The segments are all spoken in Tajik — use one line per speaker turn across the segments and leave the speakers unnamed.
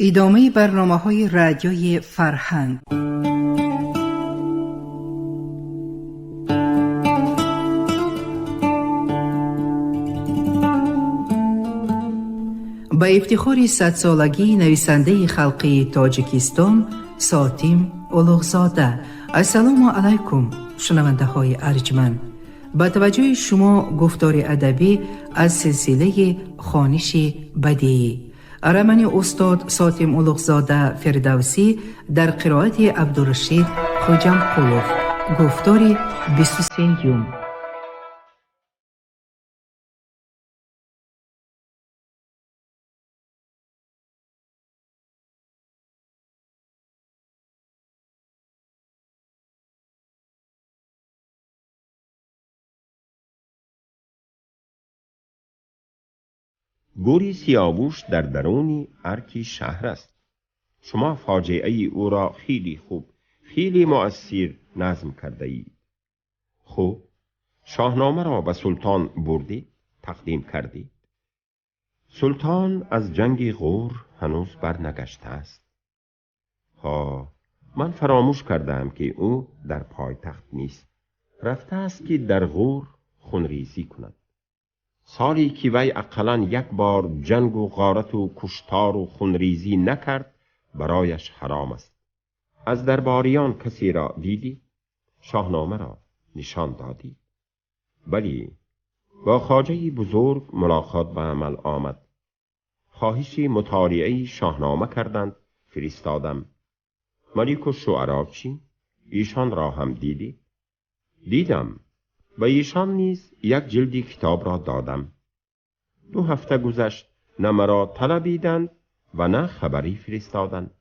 Идомаи барномаҳои Радиои Фарҳанг. Ба ифтихори садсолагии нависандаи халқии Тоҷикистон Сотим Улуғзода. Ассалому алайкум, шунавандаҳои арҷманд. Ба таваҷҷӯҳи шумо гуфтори адабӣ аз силсилаи хониши бадиӣ. Романи устод Сотим Улуғзода «Фирдавсӣ» дар қироати Абдурашид Хоҷамқулов. Гуфтори 23-юм.
گوری سیاووش در درون ارک شهر است. شما فاجعه او را خیلی خوب، خیلی مؤثر نظم کرده اید. خوب، شاهنامه را به سلطان بردید، تقدیم کردید. سلطان از جنگ غور هنوز بر نگشته است. ها، من فراموش کردم که او در پایتخت نیست. رفته است که در غور خونریزی کند. سالی که وی اقلا یک بار جنگ و غارت و کشتار و خونریزی نکرد برایش حرام است. از درباریان کسی را دیدی؟ شاهنامه را نشان دادی؟ بلی، با خواجه بزرگ ملاقات به عمل آمد. خواهش مطالعه شاهنامه کردند، فرستادم. ملک الشعرا چی؟ ایشان را هم دیدی؟ دیدم. و ایشان نیز یک جلدی کتاب را دادم. 2 هفته گذشت، نه مرا طلبیدند و نه خبری فرستادند.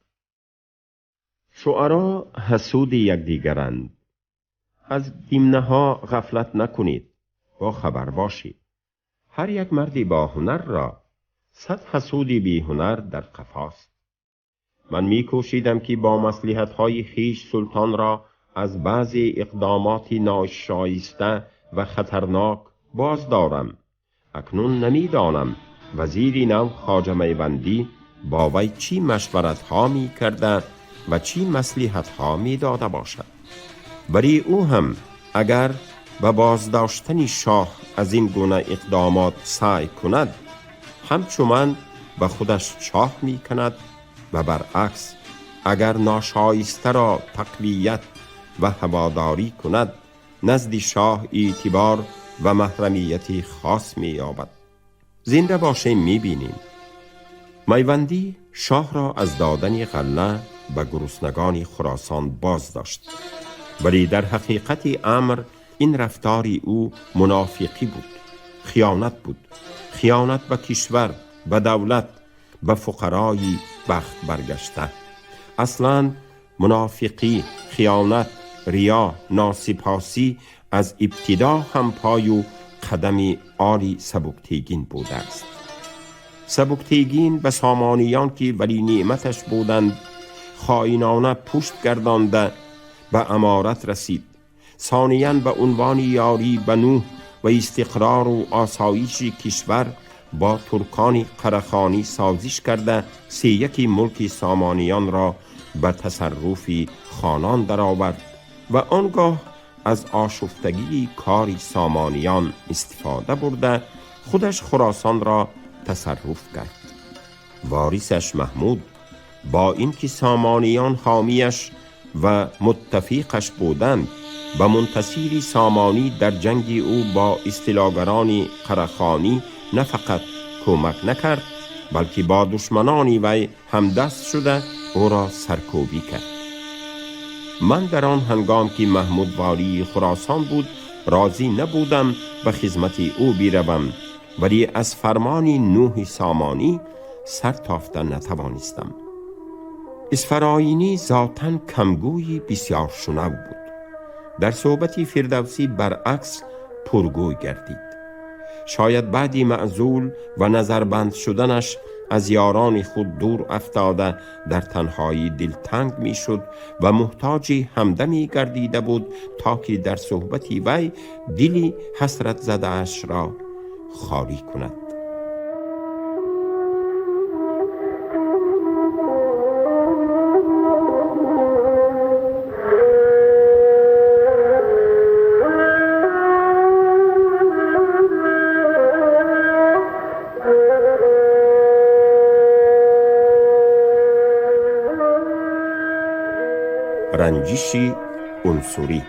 شعرا حسود یکدیگرند. از دیمنه غفلت نکنید، با خبر باشید. هر یک مردی با هنر را 100 حسودی بی هنر در قفاست. من میکوشیدم که با مصلحت‌های خویش سلطان را از بعضی اقدامات ناشایسته و خطرناک باز دارم. اکنون نمیدانم وزیر نو خواجه میوندی با وی چی مشورت ها می کرده و چی مصلحت ها می داده باشد. ولی او هم اگر به بازداشتن شاه از این گونه اقدامات سعی کند، همچو من به خودش چاه می کند و برعکس اگر ناشایسته را تقویت و هواداری کند، نزد شاه اعتبار و محرمیت خاص می یابد. زنده باشیم می بینیم. میوندی شاه را از دادن غله به گرسنگان خراسان باز داشت، ولی در حقیقت امر این رفتار او منافقی بود، خیانت بود، خیانت به کشور، به دولت، به فقرای بخت برگشته. اصلا منافقی، خیانت، ریا، ناسپاسی از ابتدا هم پای و قدم آلی سبکتیگین بوده است. سبکتیگین به سامانیان که ولی نعمتش بودند خائنانه پشت گردانده به امارت رسید. ثانیاً به عنوان یاری به نوح و استقرار و آسایش کشور با ترکان قرخانی سازش کرده 3 ملک سامانیان را به تصرف خانان درآورد و آنگاه از آشفتگی کاری سامانیان استفاده برده خودش خراسان را تصرف کرد. وارثش محمود با اینکه سامانیان حامیش و متفقش بودند و منتصیر سامانی در جنگ او با استیلاگران قرخانی نه فقط کمک نکرد، بلکه با دشمنان وی همدست شده او را سرکوبی کرد. من در آن هنگام که محمود والی خراسان بود راضی نبودم به خدمت او بیروم، ولی از فرمان نوح سامانی سر تافته نتوانستم. اسفراینی ذاتاً کمگوی بسیار شنو بود. در صحبت فردوسی برعکس پرگوی گردید. شاید بعدی معزول و نظربند شدنش از یاران خود دور افتاده در تنهایی دلتنگ میشد و محتاج همدمی گردیده بود تا که در صحبت وی دلی حسرت زده اش را خالی کند. Ранҷиши унсурӣ.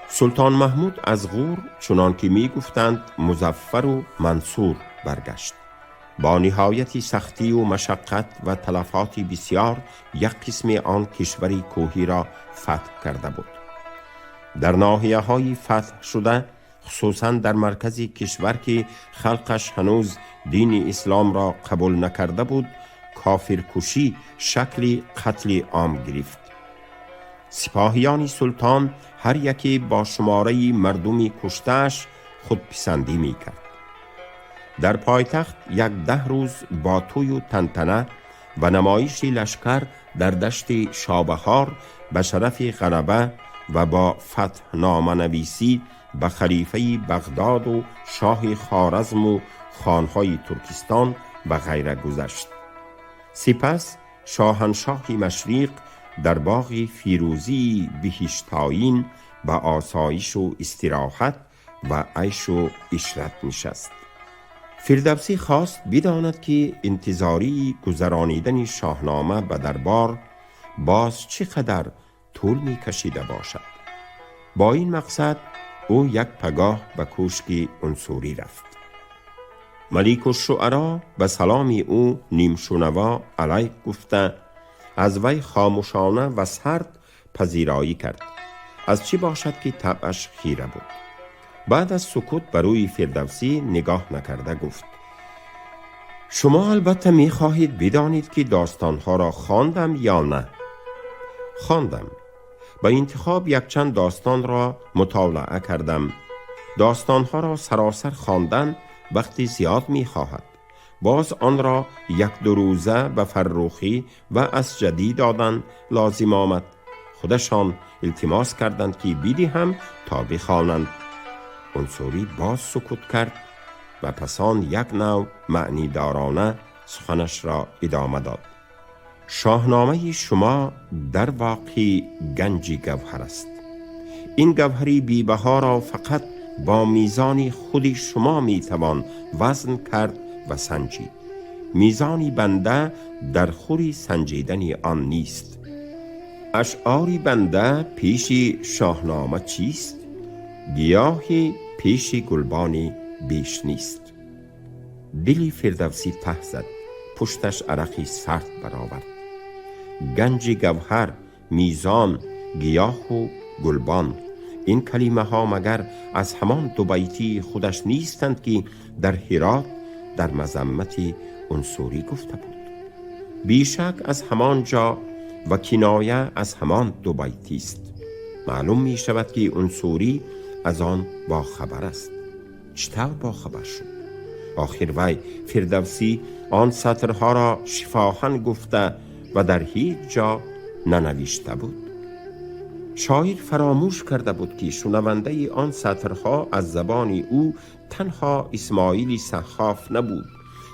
سلطان محمود از غور چنان که می گفتند مظفر و منصور برگشت. با نهایت سختی و مشقت و تلفات بسیار یک قسم آن کشور کوهی را فتح کرده بود. در ناحیه های فتح شده، خصوصا در مرکز کشور که خلقش هنوز دین اسلام را قبول نکرده بود، کافرکشی شکل قتل عام گرفت. سپاهیان سلطان هر یکی با شماره مردمی کشته‌اش خودپسندی می کرد. در پایتخت 10 روز با توی و تنتنه و نمایش لشکر در دشت شابهار به شرف غلبه و با فتح نامه نویسی به خلیفه بغداد و شاه خوارزم و خانهای ترکستان و غیره گذشت. سپس شاهنشاه مشرق در باغ فیروزی بهشتاین به آسایش و استراحت و عیش و عشرت نشست. فردوسی خواست بداند که انتظاری گذرانیدن شاهنامه به دربار باز چقدر طول می کشیده باشد. با این مقصد او یک پگاه به کوشک عنصری رفت. ملیک الشعرا به سلام او نیم شنوا علیک گفته از وی خاموشانه و سرد پذیرایی کرد. از چی باشد که طبعش خیره بود. بعد از سکوت بر روی فردوسی نگاه نکرده گفت: شما البته می خواهید بدانید که داستانها را خواندم یا نه؟ خواندم. با انتخاب یک چند داستان را مطالعه کردم. داستانها را سراسر خواندن وقتی زیاد می خواهد. باز آن را 1-2 روزه به فرخی و از جدی دادن لازم آمد. خودشان التماس کردند که بدهم تا بخوانند. عنصری باز سکوت کرد و پسان یک نوع معنی دارانه سخنش را ادامه داد. شاهنامه شما در واقع گنج گوهر است. این گوهری بی‌بها را فقط با میزان خود شما میتوان وزن کرد و سنجید. میزان بنده در خوری سنجیدن آن نیست. اشعار بنده پیش شاهنامه چیست؟ گیاهی پیش گلبانی بیش نیست. دلی فردوسی ته زد، پشتش عرقی سرد برآورد. گنج گوهر، میزان، گیاه و گلبان، این کلمه ها مگر از همان دو بیتی خودش نیستند که در هرات در مذمت عنصری گفته بود؟ بیشک از همان جا و کنایه از همان دو بیتی است. معلوم می شود که عنصری از آن با خبر است. چطور با خبر شد؟ آخر وی فردوسی آن سطرها را شفاهاً گفته و در هیچ جا ننوشته بود. شاعر فراموش کرده بود که شنونده آن سطرها از زبان او تنها اسماعیل سخاف نبود.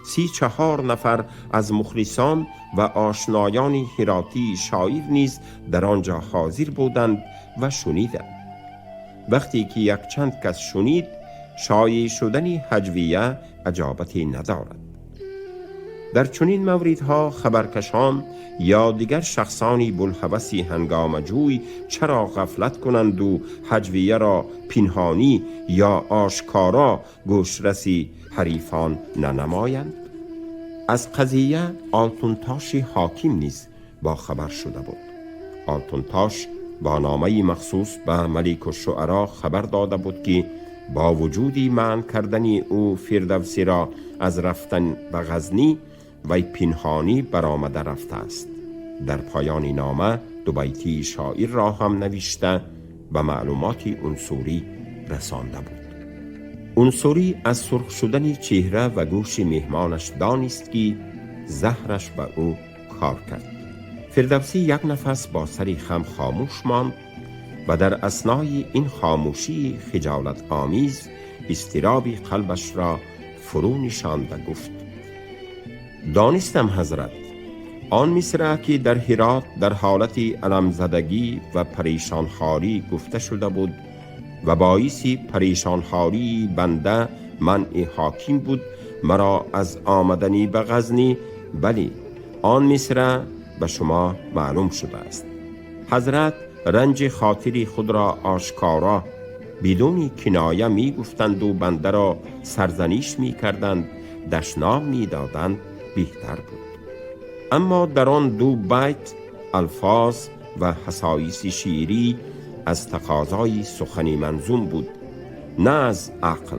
34 نفر از مخلصان و آشنایان هراتی شاعر نیز در آنجا حاضر بودند و شنیدند. وقتی که یک چند کس شنید، شایع شدن هجویه اجابتی ندارد. در چنین موردها خبرکشان یا دیگر شخصانی بلهوس هنگامجوی چرا غفلت کنند و هجویه را پنهانی یا آشکارا گوشرسی حریفان ننمایند؟ از قضیه آلتونتاش حاکم نیز با خبر شده بود. آلتونتاش با نامه مخصوص به ملیک الشعرا خبر داده بود که با وجود منع کردن او فردوسی را از رفتن به غزنی وی پنهانی برآمده رفته است. در پایان نامه دو بیتی شاعر را هم نوشته و معلومات عنصری رسانده بود. عنصری از سرخ شدن چهره و گوش مهمانش دانست که زهرش به او کار کرد. فردوسی یک نفس با سری خم خاموش ماند و در اثنای این خاموشی خجالت آمیز اضطراب قلبش را فرو نشاند و گفت: دانستم حضرت، آن مصرع که در هرات در حالت علمزدگی و پریشانحالی گفته شده بود و باعث پریشانحالی بنده منع حاکم بود مرا از آمدنی به غزنی، بلی آن مصرع به شما معلوم شده است. حضرت رنج خاطری خود را آشکارا بدون کنایه می گفتند و بنده را سرزنش می کردند، دشنام می دادند، بهتر بود. اما در آن دو بیت الفاظ و حسایس شعری از تقاضای سخن منظوم بود، نه از عقل.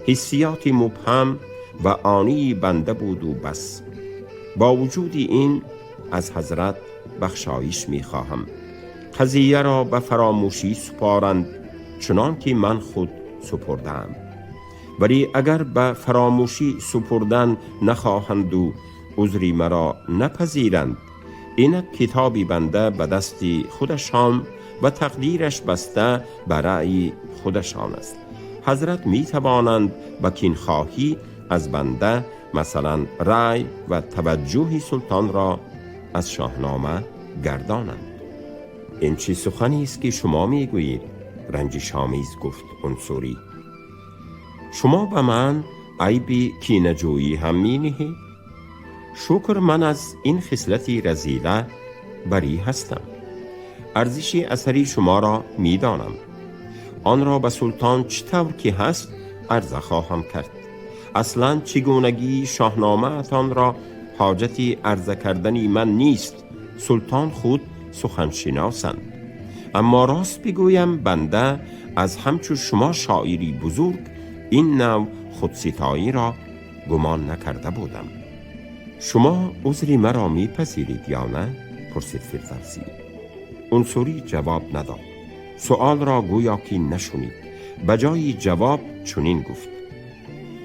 حسیات مبهم و آنی بنده بود و بس. با وجود این از حضرت بخشایش می خواهم. قضیه را به فراموشی سپارند چنان که من خود سپردم. ولی اگر به فراموشی سپردن نخواهند و عذری مرا نپذیرند، اینک کتابی بنده به دست خودشان و تقدیرش بسته به رأی خودشان است. حضرت می توانند به کینخواهی از بنده مثلا رأی و توجه سلطان را از شاهنامه گردانند. این چه سخنی است که شما می گویید؟ رنجش آمیز گفت عنصری. شما به من عیب کینه‌جویی هم می نهید؟ شکر من از این خصلت رذیله بری هستم. ارزش اثری شما را می دانم. آن را به سلطان چطور که هست عرضه خواهم کرد. اصلا چگونگی شاهنامه اتان را حاجت عرضه کردنی من نیست. سلطان خود سخنشناسند. اما راست بگویم بنده از همچو شما شاعری بزرگ این نوع خودستایی را گمان نکرده بودم. شما عذری مرا میپذیرید یا نه؟ پرسید فردوسی. عنصری جواب نداد. سؤال را گویا که نشنید. به جای جواب چنین گفت: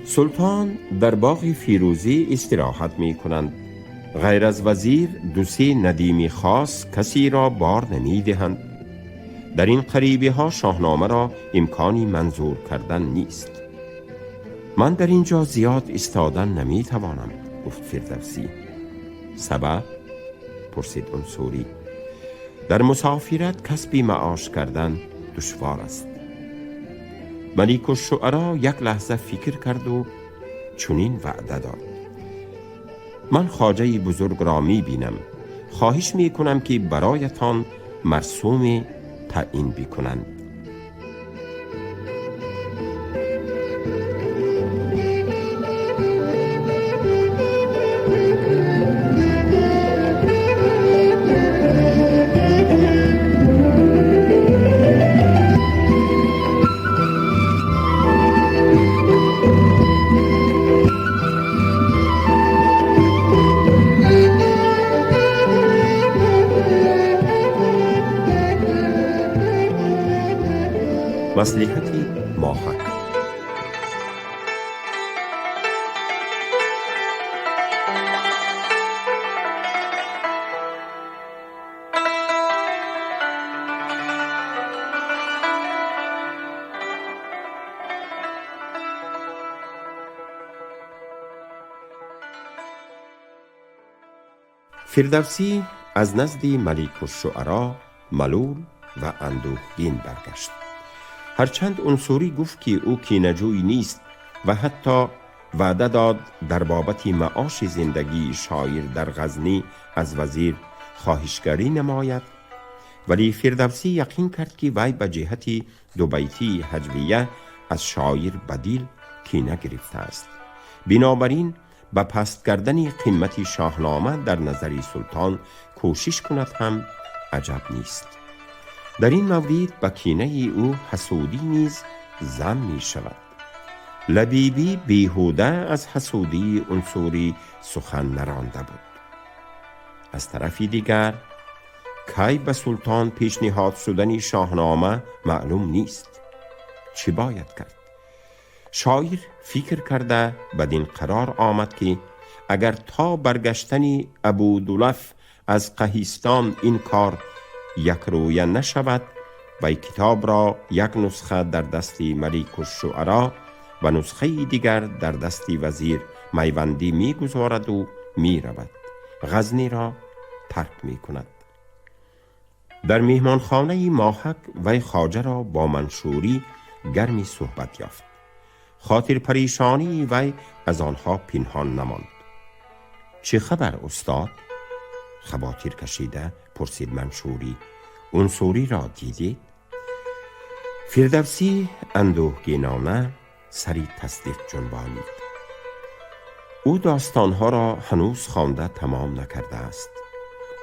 سلطان در باغ فیروزی استراحت می کنند. غیر از وزیر دو سه ندیمی خاص کسی را بار نمی دهند. در این قریبی ها شاهنامه را امکانی منظور کردن نیست. من در اینجا زیاد ایستادن نمی توانم، گفت فردوسی. سبب؟ پرسید عنصری. در مسافرت کسبی معاش کردن دشوار است. ملک الشعرا یک لحظه فکر کرد و چنین وعده داد: من خواجه بزرگ را می بینم. خواهش می کنم که برایتان مرسوم تعیین بکنند. маслиҳати моҳак. Фирдавсӣ аз назди Маликушшуаро малул ва андӯҳгин баргашт. Ҳарчанд Унсурӣ гуфт, ки ӯ кинаҷӯй нест ва ҳатто ваъда дод дар бобати маоши зиндагии шоир дар Ғазнӣ аз вазир хоҳишгарӣ намояд, вале Фирдавсӣ яқин кард, ки вай ба ҷиҳати дубайтии ҳаҷвия аз шоир ба дил кина гирифтааст. Бинобар ин ба паст кардани қимати шоҳнома дар назари султон кӯшиш кунад ҳам аҷаб нест. Дар ин маврид ба кинаи ӯ ҳасудӣ низ зам мешавад. Лабибӣ беҳуда аз ҳасудии Унсурӣ сухан наронда буд. Аз тарафи дигар, кай ба султон пешниҳод шудани шоҳнома маълум нест. Чӣ бояд кард? Шоир фикр карда бадин қарор омад, ки агар то баргаштани Абудулаф аз Қаҳистон ин кор якрӯя нашавад, вай китобро як нусха дар дасти Маликушшуаро و نسخه دیگر در دستی وزیر میوندی میگذارد و میرود. غزنی را ترک میکند. در میهمانخانه ماهک وی خواجه را با منشوری گرمی صحبت یافت. خاطر پریشانی وی از آنها پنهان نماند. چه خبر استاد؟ خباتیر کشیده پرسید منشوری. عنصری را دیدید؟ فردوسی اندوهگینانه سری تصدیق جنبانید. او داستانها را هنوز خوانده تمام نکرده است.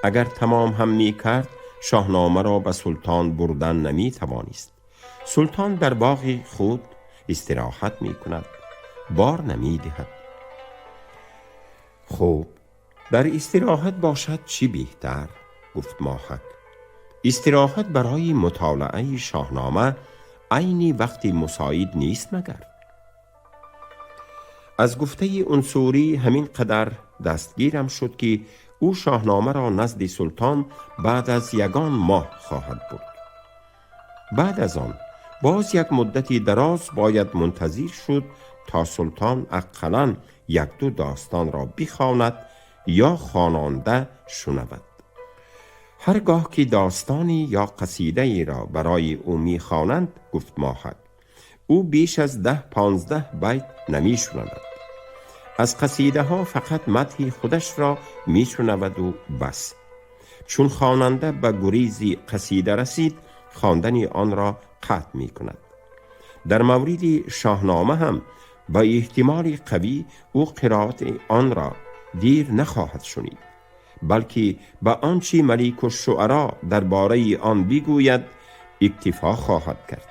اگر تمام هم می کرد شاهنامه را به سلطان بردن نمی توانست. سلطان در باغ خود استراحت می کند، بار نمی دهد. خوب در استراحت باشد چی بهتر؟ گفت ماهک. استراحت برای مطالعه شاهنامه عینی وقتی مساعد نیست مگر؟ از گفته عنصری همین قدر دستگیرم شد که او شاهنامه را نزد سلطان بعد از یگان ماه خواهد برد. بعد از آن باز یک مدتی دراز باید منتظر شد تا سلطان اقلا یک دو داستان را بخواند یا خواننده شنود. هرگاه که داستانی یا قصیده ای را برای او میخوانند، گفت ماهک، او بیش از 10-15 بیت نمی شنود. از قصیده ها فقط مدح خودش را می شنود و بس. چون خواننده به گریزی قصیده رسید، خواندن آن را قطع می کند. در مورد شاهنامه هم با احتمال قوی او قرائت آن را دیر نخواهد شنید، بلکه به آنچه ملک الشعرا درباره آن بگوید اکتفا خواهد کرد.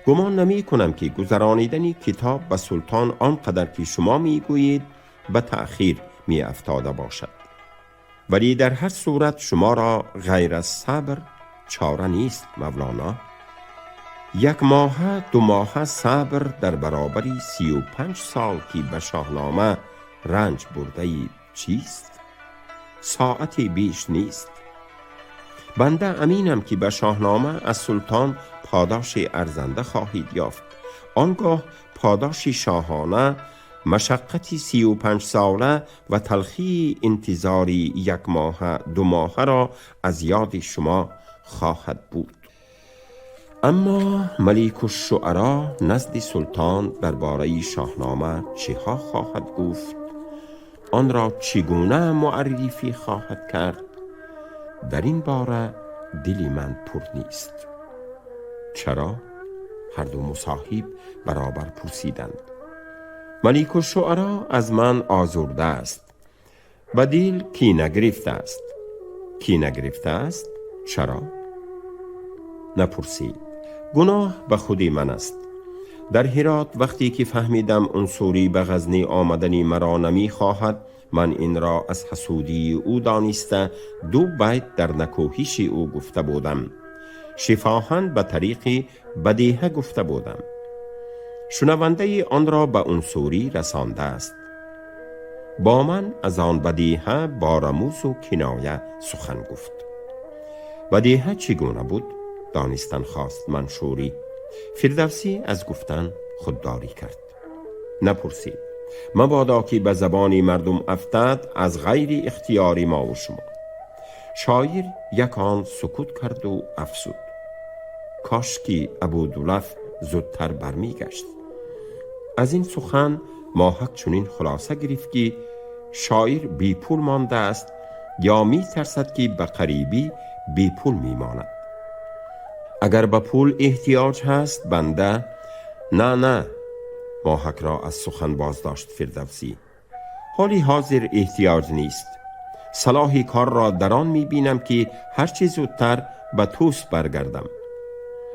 گمان نمی کنم که گذرانیدن کتاب به سلطان آنقدر که شما می گویید به تأخیر می افتاده باشد، ولی در هر صورت شما را غیر از صبر چاره نیست مولانا. 1 ماه 2 ماه صبر در برابر 35 سال که به شاهنامه رنج برده اید چیست؟ ساعتی بیش نیست. بنده امینم که به شاهنامه از سلطان پاداش ارزنده خواهید یافت. آنگاه پاداش شاهانه، مشقت 35 ساله و تلخی انتظاری 1 ماه 2 ماه را از یاد شما خواهد بود. اما ملک الشعرا نزد سلطان درباره شاهنامه چه خواهد گفت؟ آن را چگونه معرفی خواهد کرد؟ در این باره دل من پر نیست. چرا؟ هر دو مصاحب برابر پرسیدند. ملک الشعرا از من آزرده است و دل کینه گرفته است. کینه گرفته است؟ چرا؟ نپرسید. گناه به خودی من است. در هرات وقتی که فهمیدم عنصری به غزنی آمدنی مرا نمی خواهد، من این را از حسودی او دانسته 2 بیت در نکوهش او گفته بودم. شفاهاً به طریق بدیهه گفته بودم. شنونده آن را به عنصری رسانده است. با من از آن بدیهه با رموز و کنایه سخن گفت. بدیهه چگونه بود؟ دانستن خواست منشوری. فردوسی از گفتن خودداری کرد. نپرسید. مبادا که به زبان مردم افتد از غیر اختیار ما و شما. شاعر یکان سکوت کرد و افسود. کاش که ابودلف زودتر برمیگشت. از این سخن ماهک چنین خلاصه گرفت که شاعر بی پول مانده است یا می ترسد که به قریبی بی پول می ماند. اگر به پول احتیاج هست بنده نه. ماهک را از سخن بازداشت فردوسی. حالی حاضر احتیاج نیست. صلاح کار را در آن می بینم که هرچه زودتر به توس برگردم.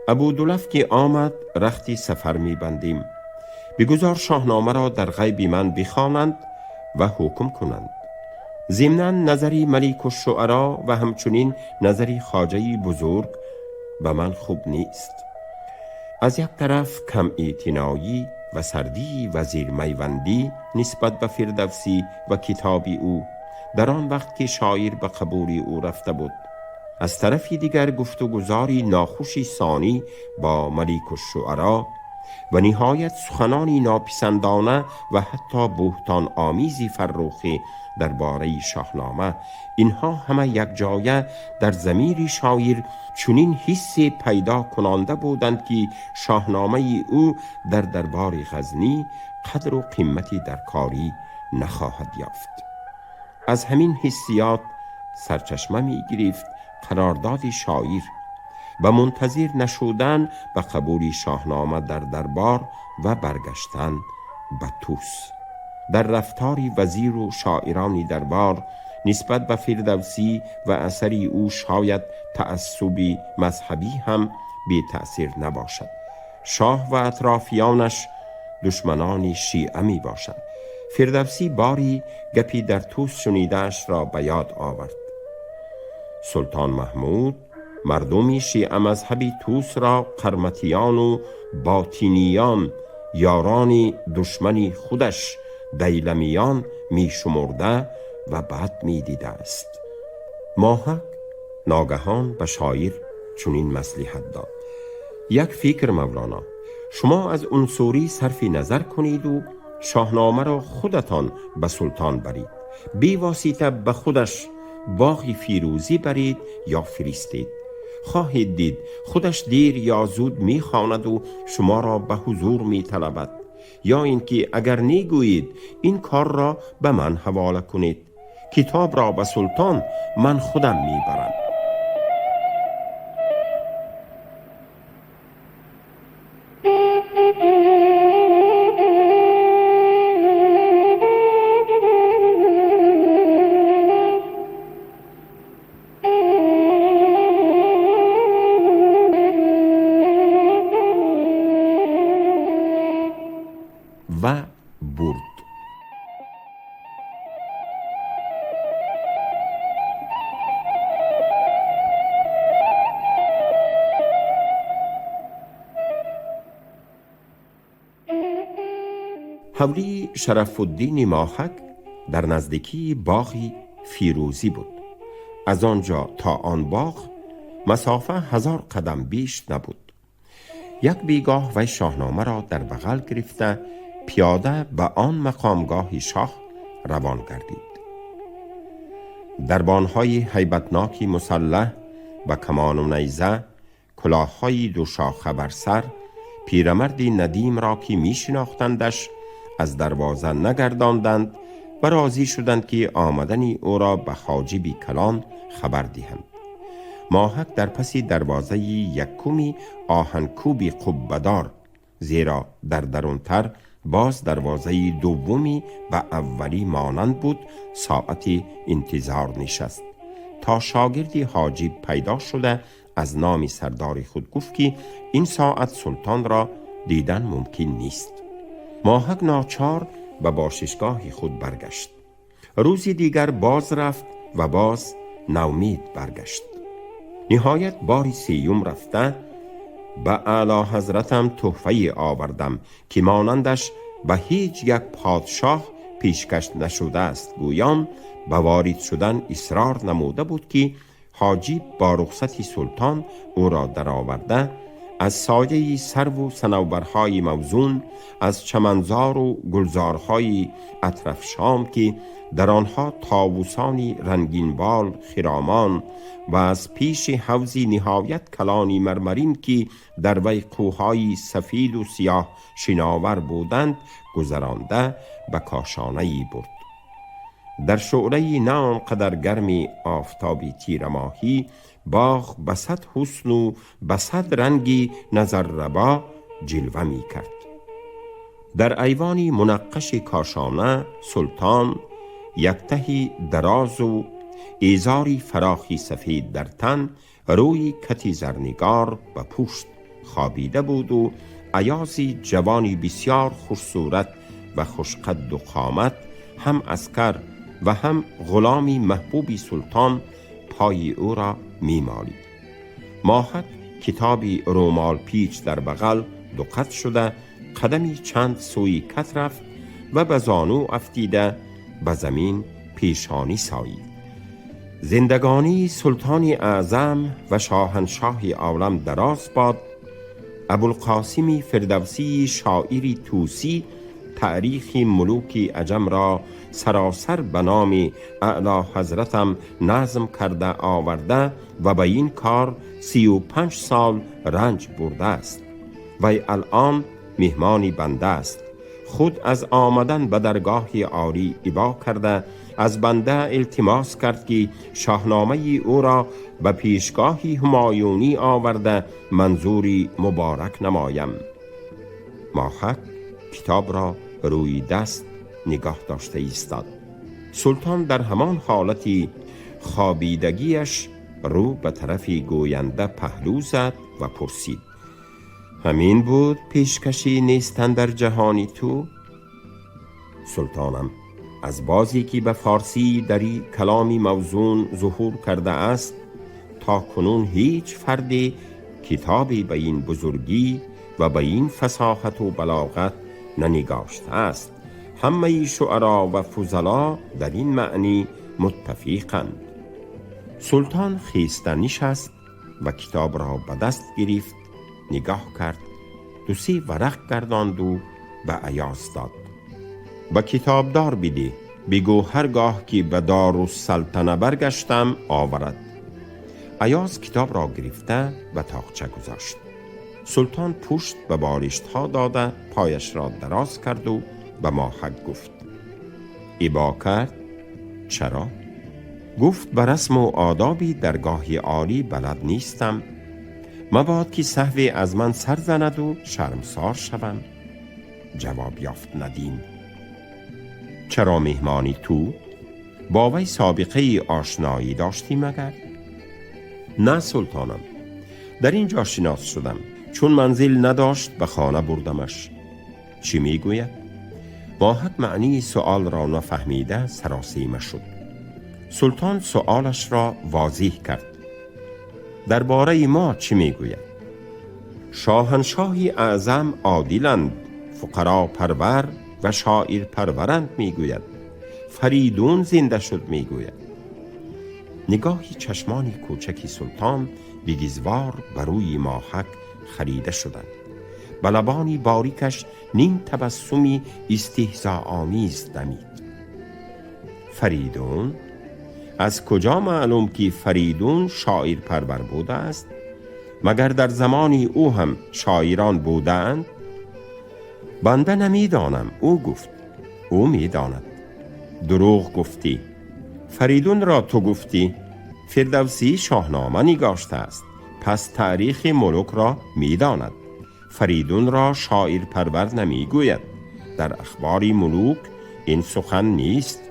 ابودلف که آمد رختی سفر می بندیم. بگذار شاهنامه را در غیب من بخوانند و حکم کنند. ضمناً نظری ملک الشعرا و همچنین نظری خواجه بزرگ به من خوب نیست. از یک طرف کم اعتنایی و سردی وزیر میوندی نسبت به فردوسی و کتاب او در آن وقت که شاعر به قبول او رفته بود، از طرف دیگر گفت و گزاری ناخوشی ثانی با ملک الشعرا و نهایت سخنانی ناپسندانه و حتی بهتان آمیزی فرخی درباره شاهنامه، اینها همه یک جایه در ضمیر شاعر چنین حسی پیدا کننده بودند که شاهنامه او در دربار غزنی قدر و قیمتی در کاری نخواهد یافت. از همین حسیات سرچشمه می گرفت قرارداد شاعر و منتظر نشدن به قبول شاهنامه در دربار و برگشتن به توس. در رفتار وزیر و شاعران دربار نسبت به فردوسی و اثر او شاید تعصب مذهبی هم بی تأثیر نباشد. شاه و اطرافیانش دشمنان شیعه می باشند. فردوسی باری گپی در توس شنیده‌اش را به یاد آورد. سلطان محمود مردمی شیعه مذهبی توس را قرمطیان و باطینیان، یاران دشمنی خودش دیلمیان می شمرده و بد می دیده است. ماهک ناگهان به شاعر چنین مصلحت داد: یک فکر مولانا، شما از عنصری صرف نظر کنید و شاهنامه را خودتان به سلطان برید، بی واسطه به خودش باغ فیروزی برید یا فرستید. خواهید دید خودش دیر یا زود میخواند و شما را به حضور میطلبد، یا اینکه اگر نیگویید این کار را به من حواله کنید، کتاب را به سلطان من خودم میبرم. و برد. حولی شرف الدین ماهک در نزدیکی باغ فیروزی بود. از آنجا تا آن باغ مسافه 1000 قدم بیش نبود. یک بیگاه وی شاهنامه را در بغل گرفته پیاده به آن مقامگاه شاه روان گردید. دربانهای هیبتناکی مسلح و کمان و نیزه، کلاههای دو شاخه بر سر، پیرمردی ندیم را که می شناختندش از دروازه نگرداندند و راضی شدند که آمدن او را به حاجب کلان خبر دهند. ماهک در پس دروازه یکمی آهنکوبی قبه‌دار، زیرا در درونتر باز دروازه دومی به اولی مانند بود، ساعتی انتظار نشست تا شاگردی حاجب پیدا شده از نام سردار خود گفت که این ساعت سلطان را دیدن ممکن نیست. ماهک ناچار به باششگاه خود برگشت. روزی دیگر باز رفت و باز نومید برگشت. نهایت باری سیوم رفته به اعلی حضرتم تحفه آوردم که مانندش به هیچ یک پادشاه پیشکش نشده است. گویان به وارد شدن اصرار نموده بود که حاجب با رخصت سلطان او را درآورده از سایه سرو و صنوبرهای موزون، از چمنزار و گلزارهای اطرف شام که در آنها طاووسانی رنگین بال خرامان و از پیش حوضی نهایت کلانی مرمرین که در وی کوههای سفید و سیاه شناور بودند گذرانده به کاشانه‌ای برد. در شعله نه آنقدر گرم آفتابی تیره ماهی، باغ به صد حسن و به صد رنگی نظر ربا جلوه می کرد. در ایوانی منقش کاشانه سلطان یک تهی دراز و ایزاری فراخی سفید در تن روی کتی زرنگار و پشت خوابیده بود و ایازی جوانی بسیار خوش صورت و خوش قد و قامت، هم عسکر و هم غلامی محبوبی سلطان پای او را می‌مالید. ماهک کتابی رومال پیچ در بغل دو قد شده قدمی چند سوی کت رفت و به زانو افتیده به زمین پیشانی سایید. زندگانی سلطان اعظم و شاهنشاه عالم دراز باد. Абулқосими Фирдавсии шоири тӯсӣ таърихи мулуки аҷам ро саросар ба номи аълоҳазратам назм карда оварда ва ба ин кор 35 сол ранҷ бурдааст. Вай алъон меҳмони банда аст. Худ аз омадан ба даргоҳи олӣ ибо карда, аз банда илтимос кард, ки шоҳномаи ӯро ба пешгоҳи ҳумоюнӣ оварда манзури муборак намоям. Моҳак китобро рӯи даст нигоҳ дошта истод. Султон дар ҳамон ҳолати хобидагиаш рӯ ба тарафи гӯянда паҳлӯ зад ва пурсид: ҳамин буд пешкашӣ нестан дар ҷаҳони ту? Султонам, аз бозе ки ба форсии дарӣ каломи мавзун зуҳур карда аст, то кунун ҳеҷ фарде китобе ба ин бузургӣ ва ба ин фасоҳату балоғат нанигоштааст. Ҳамаи шуаро ва фузало дар ин маънӣ муттафиқанд. Султон хеста нишаст ва китобро ба даст гирифт, нигоҳ кард, ду-се варақ гардонду ба Аёз дод. Ба китобдор бидеҳ, бигӯ ҳар гоҳ ки ба Дорусалтана баргаштам оварад. Аёз китобро гирифта ба тоқча гузошт. Султон пушт ба болиштҳо дода, пояшро дароз карду ба Моҳак гуфт: ибо кард? Чаро? Гуфт: ба расму одоби даргоҳи олӣ балад нестам, мабод ки саҳве аз ман сар занаду шармсор шавам. Ҷавоб ёфт Надим: чаро меҳмони ту? Бо вай собиқаи ошноӣ доштӣ магар? На, султонам, дар ин ҷо шинос шудам. Чун манзил надошт, ба хона бурдамаш. Чӣ мегӯяд? Моҳак маънии суолро нафаҳмида саросема шуд. Султон суолашро возеҳ кард: дар бораи мо чӣ мегӯяд? Шоҳаншоҳи аъзам одиланд, фуқаро парвар ва шоирпарваранд мегӯяд. Фаридун зинда шуд мегӯяд. Нигоҳи чашмони кӯчаки султон бигизвор ба рӯи Моҳак харида шуданд. Ба лабони борикаш ним табассуми истеҳзоомиз дамид. Фаридун? Аз куҷо маълум, ки Фаридун шоирпарвар будааст? Магар дар замони ӯ ҳам шоирон будаанд? Банда намедонам, ӯ гуфт. Ӯ медонад. Дурӯғ гуфтӣ. Фаридунро ту гуфтӣ. Фирдавсӣ шоҳнома нигоштааст, пас таърихи мулукро медонад. Фаридунро шоирпарвар намегӯяд. Дар ахбори мулук ин сухан нест.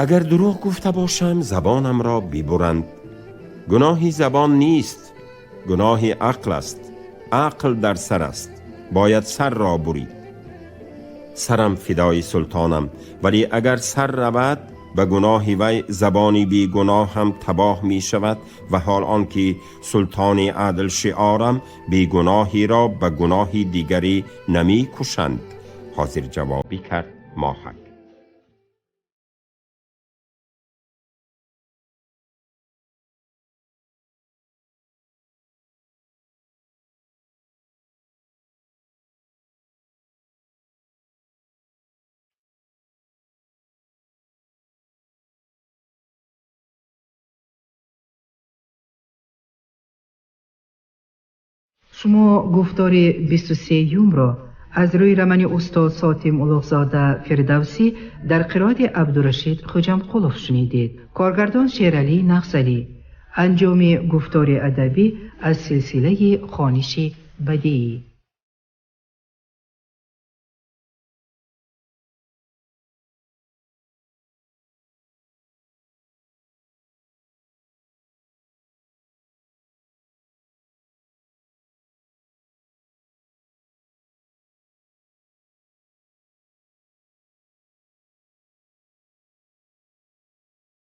Агар дурӯғ гуфта бошам, забонамро бибуранд. Гуноҳи забон нест, гуноҳи ақл аст. Ақл дар сар аст, бояд сарро бурид. Сарам фидои султонам, вале агар сар равад, ба гуноҳи вай забони бегуноҳам табоҳ мешавад ва ҳол он ки султони адл шиорам, бегуноҳиро ба гуноҳи дигарӣ намекушанд. Ҳозир ҷавобӣ кард Моҳак.
Шумо гуфтори 23-юмро аз рӯи романи устод Сотим Улуғзода Фирдавсӣ дар қироати Абдурашид Хуҷамқулов шунидед. Коргардон Шералӣ Нағзалӣ. Анҷоми гуфтори адабӣ аз силсилаи хониши бадиӣ.